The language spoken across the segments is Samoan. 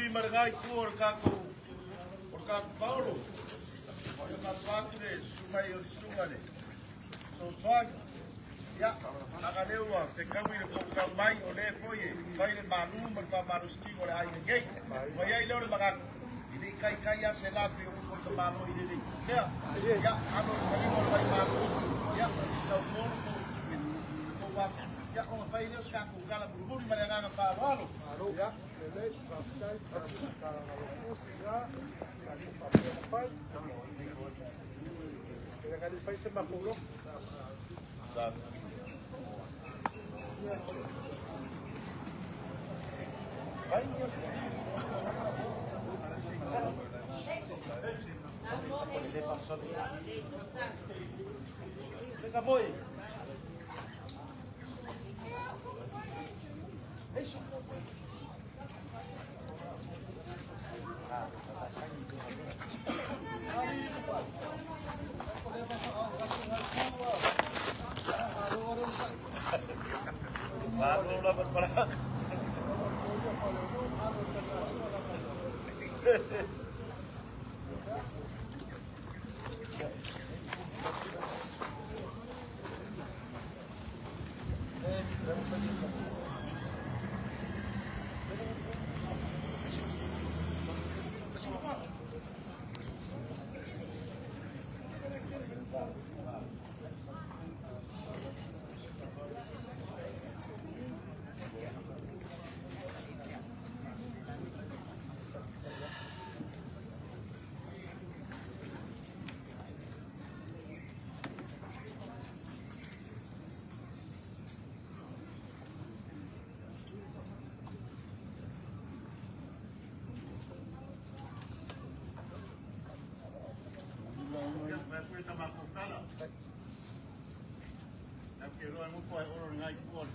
Mulimuli ma le ngai tu o le tatou paolo. O le tatou atu le sumai o le susuga le sosoani. Ia, aga lea ua fetaui le tou mai o lea foi e fai le malu ma le faamalositino o le aiga nei. Ua i ai lea o le manatu, e le i taitai lava se lape o upu o le tamaloa i lenei mea. Ia, alo le faliga o le vaimalu, ia, tau molo tou atu. Ia, ona fai lea o se tatou tala mulimuli ma le agaga faaaloalo. Ia, lelei, faafetai, faafetai, fai. Kali fai se makulo. Malo lava le palaka. Ia, fai atu e tamako tala. Ia, ke loa ngupo ai oro ngai tu o le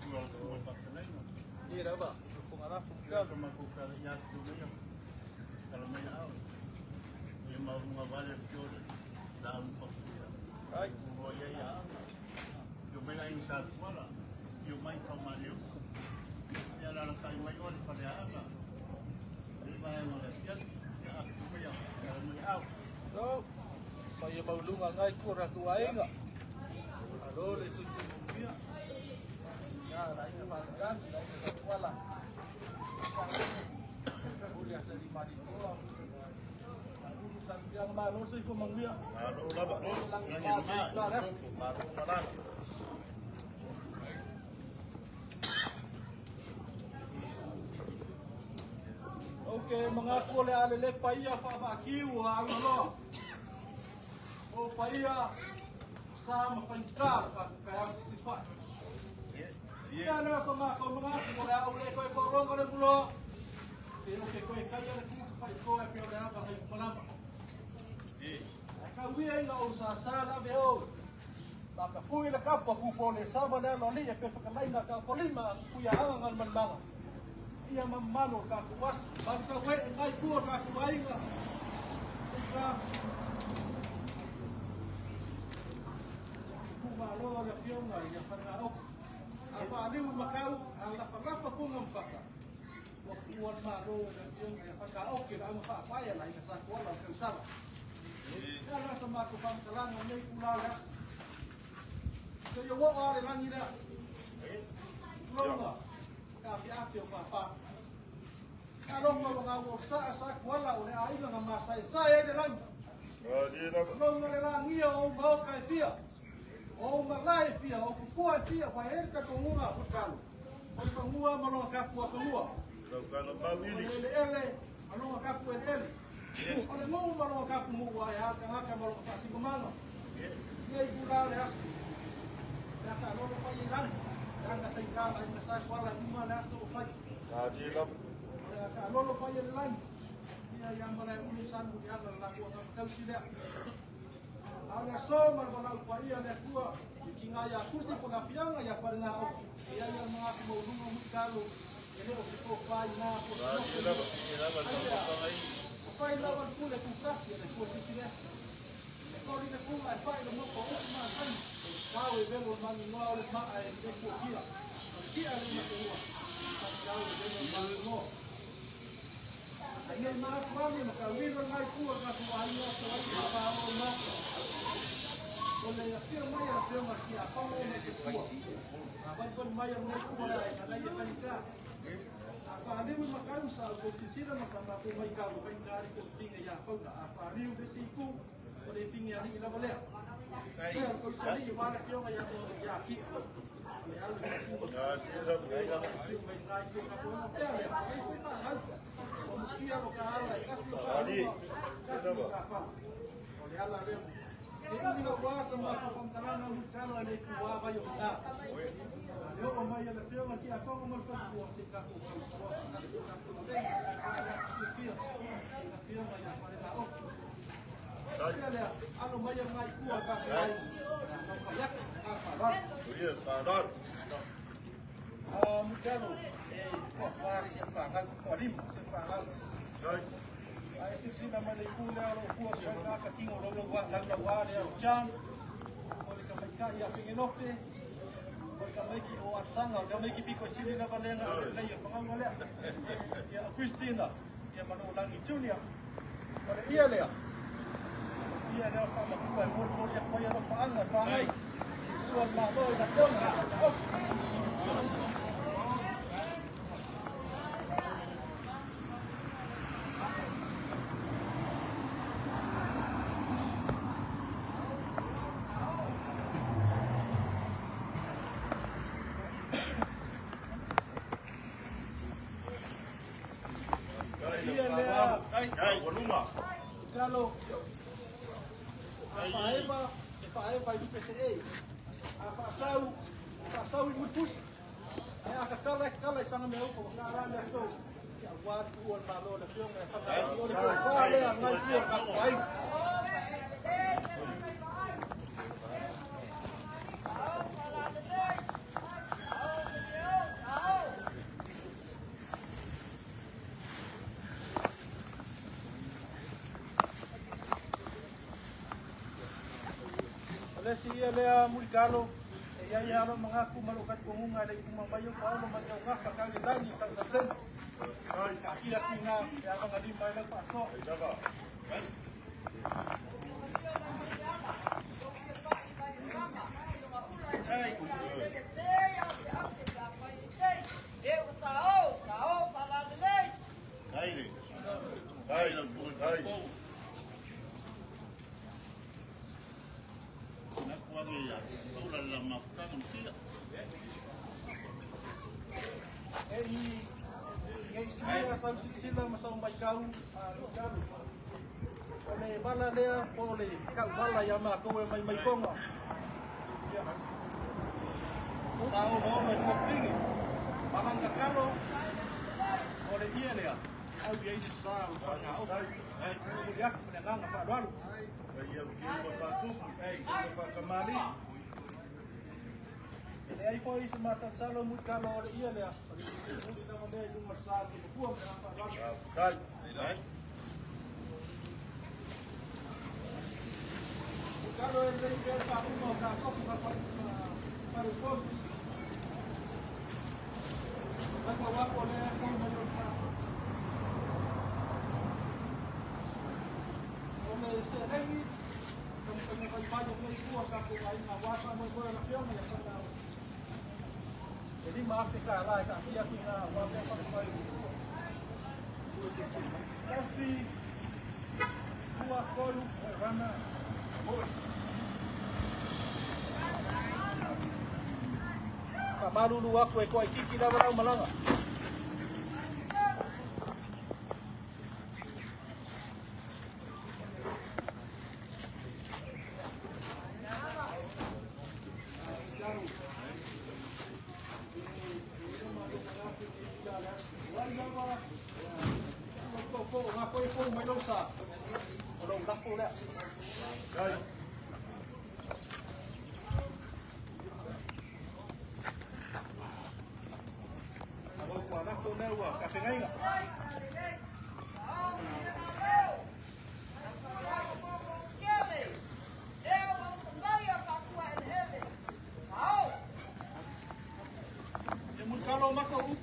tua o le patanai. Ia lava, ko ngara fu Ia tamako tala ia tu ia. Kala mai au. Ia mau lunga vale fiore. La un pakia. Ai. O ia ia. Io mai lai sa tuala. Io mai tau maleu. Ia la la kai mai o le fale anga. Ia vai ngo le ia. Ia aku mai au. Kala mai au. So, pa ia maulunga ngai ku ra ku ainga. Alo le su tu mia. Ya la ina fa gan, la ina fa wala. Uli asa di mari to. Ulu san biang ma lo sui ko mangmia. Malo lava. Langi ma. Malo malala. Okay, mga ko le ale le paia fa fa kiu a ngalo. O paia sa ma fa ka ka ya si fa. Ia le so ma ko mga ko le au le ko ko rongo le bulo. Te o ke ko e kai le ku fa ko e pe o le ava kai malama. Ka ui ai o sa sa la ve o. La ka pui le kapa ku po le sa ma le lo li e pe fa ka laina ka ko lima ku ya anga ngal man manga. Ia mamalo ka ku was ba ka we ngai ku ka ku ainga. Ka ku malo le fionga ia fa na o. A fa liu makau a la fa la fa ku ngam fa ka. Wa ku wa malo le fionga ia fa ka o ke la fa pa ia la ina sa ko la ka sa. Ia la sa ma ko fa salanga nei ku la la. Ko yo wa le langi la. Longa. Ka fi afi o fa pa. Ka longa wa ngau sa sa ko la o le ai nga ma sa sa e le langi. Longa le langi o mau ka fia. O malai fia o kukua fia wa e ka tonga o kalu. O ka mua ma longa ka ku ka mua. Kau kana mawili. Ele ele ma longa ka ku ele. O le mu ma longa ka ku mu wa ya ka ka ma longa ka si kumanga. Nei ku la le asu. Ya ka longa pa i langi. Ka tai ka la ina sa ko la uma le asu o fai. Ya ka lolo pa i langi. Ia ia ma le ulu san ku ya la ku ka tau si le. A le so ma le lau pa ia le kua i ki ngā ia kusi po ngā fianga ia whare ngā oki. Ia ia mga ku maulunga mui kalo e le o se kō whai ngā ko O whai lava le kule ku kasi le kua sisi lesi. E kori le kunga e whai le moko o uku maa kani. Kau e velo mangi ngoa o le maa e le kua kia. O le kia le mate ua. Kau e velo mangi ngoa. Ai ma kwani makawilo ngai kuwa ka tuaia ko ai pa o ma. O le afio mai a afio mai a kongo mai te kua. A vai kon mai a mai kua e kana ia kanika. A whāniu i makau sa o sisira ma sa ko mai kau vai ngari ko finga ia pauna. A whāniu le siku o le finga ali i lava lea. Ia ko sali i wala fionga ia ia ki. Le alu i mai ngai ko ka ko pea lea. Ai ko ma hau. O mukia o ka ala i kasi o ka alua. Kasi o ka wha. O le ala lea. E umi na wasa ma ko whamkarana hutalo e nei kua vai o ngā. Le o mai le fionga ki a kongo mai kua se ka ko kau soa. Kasi o ka ko lenga. Ki a fionga ia whare na oki. Pea lea, alo mai ngai kua ka kai. Ka whaiaka, ka wharau. Ia, wharau. Mutalo, e kua whā se whangau, kua lima se whangau. Ai sisina mai le kule alo kua se whai naka kingo lau lea o Chan. O le kamaikai a Pengenope. O le kamaiki o Atsanga, o le kamaiki piko i sili lava lea nga le lei o whangau lea. Ia o Christina, ia manu langi Junior. O le ia lea. Ia lea o whamakua e mori mori a koe alo whaanga, whangai. Tua malo i na fionga. Kalo, a whaeva, e whaeva i UPCA, a whaasau i mutusi, e a kakala e kakala i sanga mea uko, waka ara mea tou, ki a wāri ua malo le fionga e whakaari o le kua lea ngai kua ka kua ai. Lesi ia lea mulikalo, e ia ia alo mangaku malukat kungunga le kumamayo paolo matau ngaka kau le tangi sa sa sen. Ka kia tinga e anga lima i lau whaasoa. Sila masau mai kau o le bala lea po le kau bala ia ma koe mai mai konga. Sa o mo le kopingi. Malanga kalo o le ia lea. Au ia i sa o whanga o. O le aku le nganga wharuaru. Ia o ki o whatupu, ei, o whakamali. Le ai foi se masalsalo mutkalo o le ia lea. O le muli lava lea i lunga sa ki le pua me wharuaru. Kai, kai. Mutkalo e lei pea whauma o ka kopu ka wharupoku. Ka wako lea kau mai o wha. O le se rengi, ka mai mai o nei kua ka ko ai ngā wāta mai koe na fionga ia whakau. E lima Afrika la e ka pia ki ngā wāpea whakawai. Kasi, kua kolu, e rana, hoi. Ka maruru aku e koa i kiki rawa rau malanga.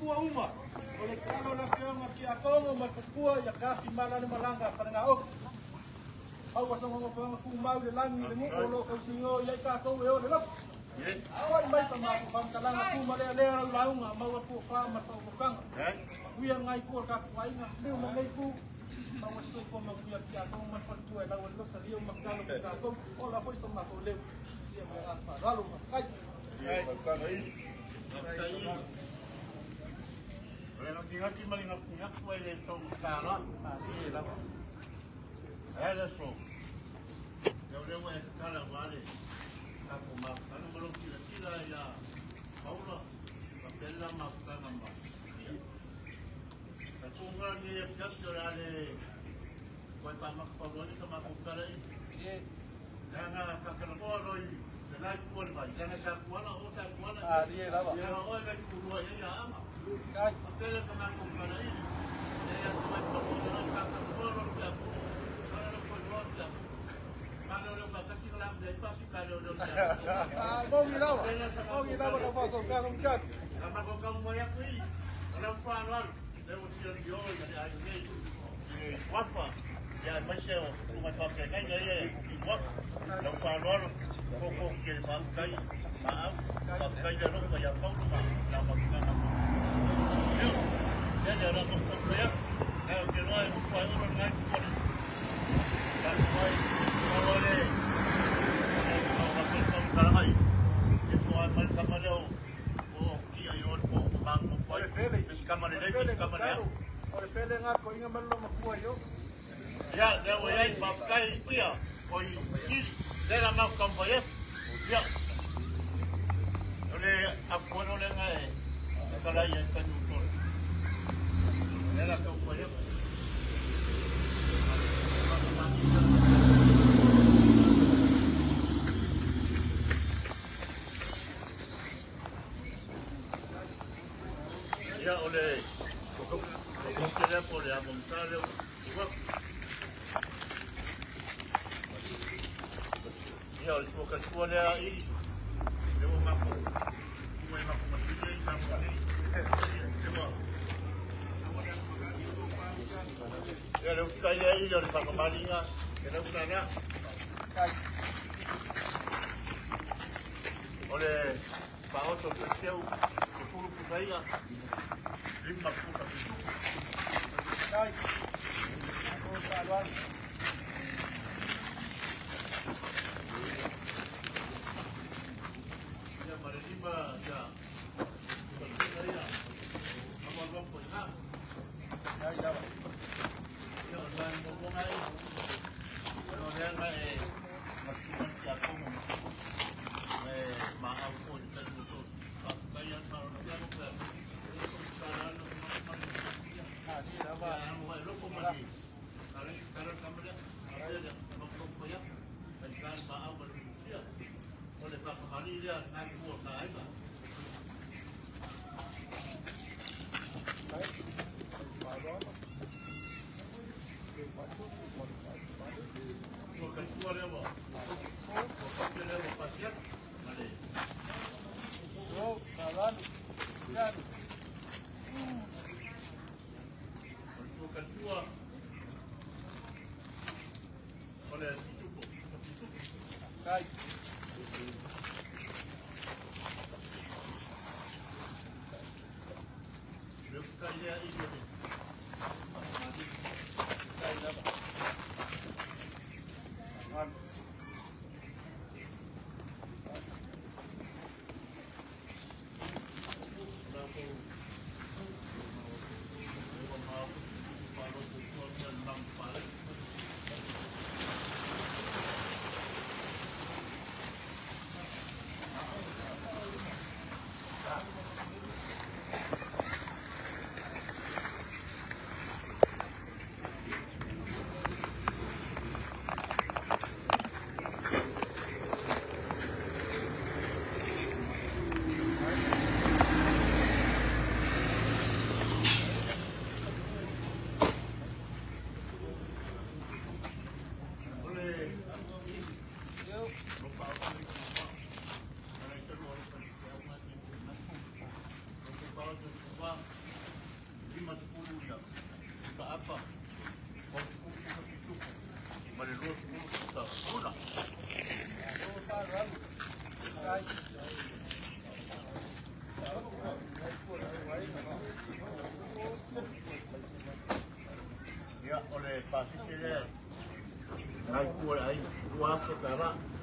Uma, o le kalo la fionga ki a Akongo ma faletua ia Kasi Malani Malanga Falegaoki. Maua so mafaufauga tumau i le lagi le nuu o loo tausigo i ai tatou e o le loto. Fo'i mai sa matou faamatalaga tumalealea lau lauga maua tofa ma le faautautaga. Manuia lenei itu o le tatou aiga, liu ma lenei itu. Maua se soifua manuia le tiakono ma le faletua e lau ai le losalia ma tatalo mo tatou. Ola foi so matou leo. Ia ma le agaga faaaloalo. Faafetai. O le gatigati ma le gatigati ai le taugata Malie lava. Ae le aso, ia o lea ua e tatala aua le tatou mafutaga ma lou silasila ia Paula, faapea le la mafutaga ma ia. Tatuga lenei afiafi o le a le toe faamatafaluaina sa matou tala i. Leaga taatalanoa loa i le la itu o le vai, leaga sa tuala o sa tuala. Malie lava. Leaga oe na tulua i ai Aana. Kai. Faapea lea sa matou tala i. E atu ai pa loa taatalanoa loa le tiakono. Kala leo koe loa le tiakono. Kala leo faatasi ka la ai pasi ka leo leo le tiakono. Mogi lava. Faapea lea sa Mogi matou lava tala lau i. faatautaga mutatu. A matou taumafai atu i, o lau faaaloalo, lea ua sialio i le aiga nei, i le suafa, ia aemaise o susuga i faafeagaiga ia e tuutuu atu. Lau faaaloalo, tootoo tele faafetai Maau, faafetai le alofa ia Paulo ma la mafutaga ma leo. Lea lea la matou atu, ae ou te iloa e utu ai olo lenai itu o le tatou ai, pau lava le o le faamatalaga i, e toa mai le tama lea o tia i o le po o magu O ai, le pele. se tama O le lelei po o pele se tama leaga. mutano. O le pele ngā toeaina ma le loomatua i o. Ia, lea ua i ai, faafetai ia, oi Kili, lea la matou taumafai atu. Ia, o le afualo lea e talai ai taimi ua tuanai. Lea la taumafai atu. Ia, o le koke lea po o le amogata lea ua tuu atu. Ia, o le tuakatua lea i lea ua matou tua i matou masini ai Samoa nei. Lea ua ia le usitai lea i le o le faamamaliga e lau tala. Kai. O le faaoso o le 10 pusa ia, 5 pusa pituku. Kai. Malo le faaaloalo. Ia ma le 5 ia pusa ia, aua lua po i na. Kai lava. Ia o le vaega muamua i, ona o lea na e matutua le tiakono e maau foi i le taimi o tolu. Faafetai lava le faaaloalo pe tala anu ma le ia. Malie Ia lava. anu ai loko ma le tala tala tama lea. Faapea lea, matou fai atu. Faigata le maau ma le minusia. O le faakamali lea na tua ka aiga. Kai. Faaaloalo. Ua kaltua lea ua ua koke lea ua pasi atu. Ma le Malo faaaloalo. Mutano. o le tua kaltua o le pitupo. Pitupo. Kai. Le usitai lea i le faakamali. Kai lava. Faaaloalo. O latou ua mau faalogo tua mea le magu palagi. pasese lea ngai kua le aiga $2,000.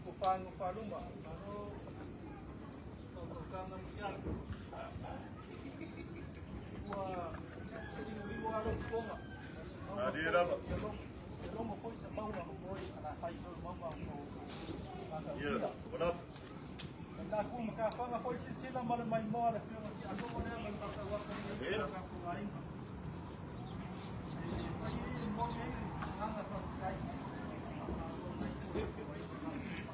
Ko whāngo whāruma, mano tautautāna mo kia. Ua liu alo i konga. Malie lava. Ia lomo foi sa maunga mo koi, ana whai tolu maunga o Ia, wala. Na ku maka whanga foi sisila ma le mai moa le whionga ki akongo lea ma le whakawaka ni e ka whainga. E whai e moni e hanga whakakai.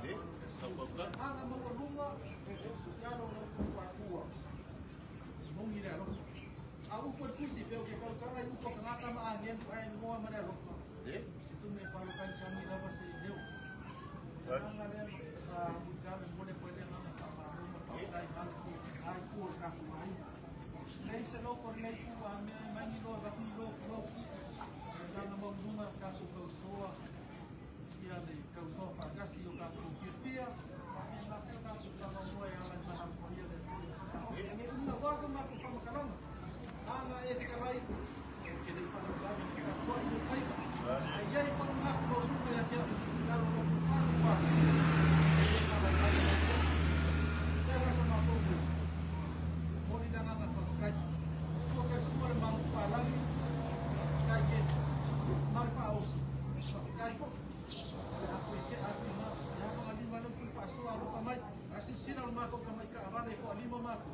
E, tautautāna. Hanga maualunga, ia lo lo whakua. Mongi le alofa. A upo e pusi peo ke kau kanga i upo ka ngata ma angen pa e moa ma le alofa. E, Se sume palo kan kami lava se i leo. Hanga lea sa mutame mole po ele ngana ka ma roma pa kai male ku ai ku ka ku ai. Nei se lo kor nei ku a me mai ni lo va ni lo lo. Ngana maualunga ka ku kau soa. Ia le kau soa whakasi o ka ku whiawhia. Na peo ka ku whanga moe ala i mana ko ia le E una wasa ma ku whamakaranga. Ana e whakarai. Ke nei whana whana ka tua i o whaiva. E iai whana ngā ku maualunga ia kia ka ro ku whana whana. E ia ka lai ai ai. Te wasa ma tōku. Mori na ngana whakakai. Sua kai sua le mamu whalangi. Whakakai ke. Mare whaosi. Whakakai fo. Aku i ke aku i ngā. Ia hapa lima leo kui whaasoa alofa mai. Asi sina o mākou ka mai ka avane ko alima mākou.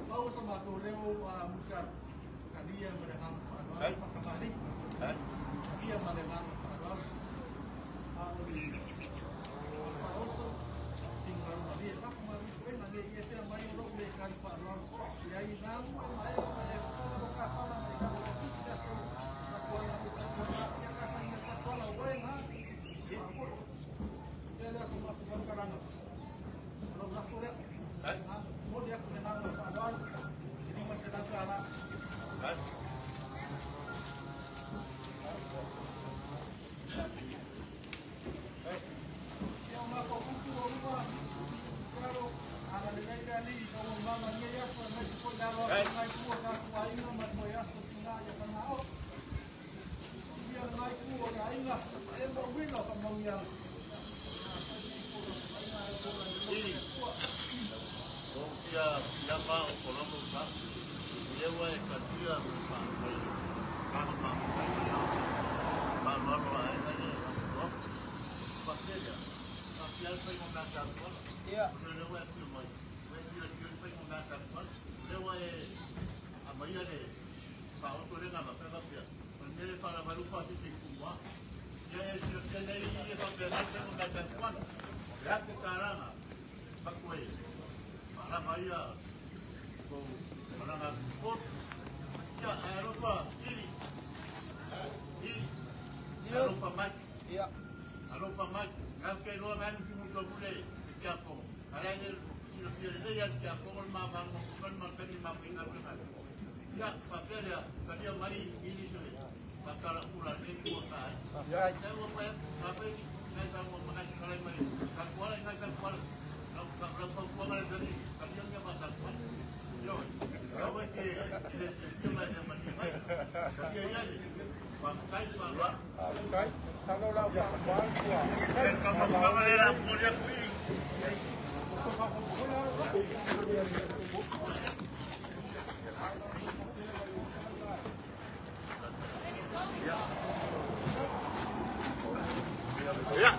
Pau sa mākou leo a muka kalia ma le nganga whaaloalo whakamani. Kalia ma le nganga whaaloalo. A o le whaoso tingaru malie whakamani ko e nange i e pea mai o lou le kari whaaloalo. Ia i nāmu e mai o ma le whana o ka whana mai ka o kisi ka se sa kuala o sa kuala ia ka whana sa kuala o e ngā. Ia lea sa mākou whakaranga. Alo ngako lea. Moli aku le nganga whaaloalo. E lima se lasa ala. Ia o ngā kuku o uma. Karo, ana le ngai le ali, ka ua mama ngai aso, ngai se koi lalo aku ngai kua ka kua inga, ma koi aso ki ngā ia whanga o. Ia ngai kua ka inga, e mo wina ka maungi ala. I, o kia pia o kolomo ka. Lewa e katia me pa mai. Kana pa mai. Pa lalo ai ai. Pa pega. Pa pia pai mo na sa ko. Ia. Lewa e pia mai. We pia pia pai mo na sa ko. Lewa e a mai ale pa o to lenga pa pa pia. O mele pa la valu pa te ku wa. Ia e pia pia nei e pa pia na mo na sa ko. Ya te karanga. Pa koe. Para maia ko para sport. Ia alofa ili. Ili. Alofa mai. Ia. Alofa mai. Ngā ke loa ngai ki mo to kule e kia ko. Ara ne sino fia le ia kia ko ma ma mo ko ma ka ni ma pinga ko. Ia pa pere ka dia mai ili se. Pa kala kula ne ko ta. Ia. Ia o pa pa pa ni ngai sa mo ma ka lai mai. Ka ko lai ngai sa ko. Ka ka ka ko ma le ni ka dia nya pa sa ko. Yo. Ka wa ke le te mai na ma ni mai. Ka dia ia ni. Pa kai pa la. Kai, salo lau wha kua. Ka ma ka ma le la mo dia kui. Ya.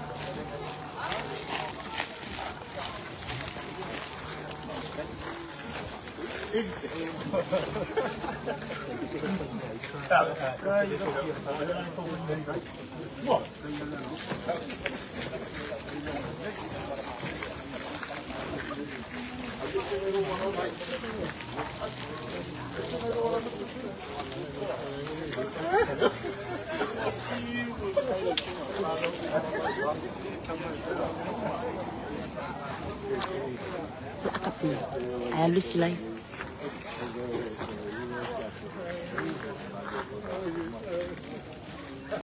Alu silai.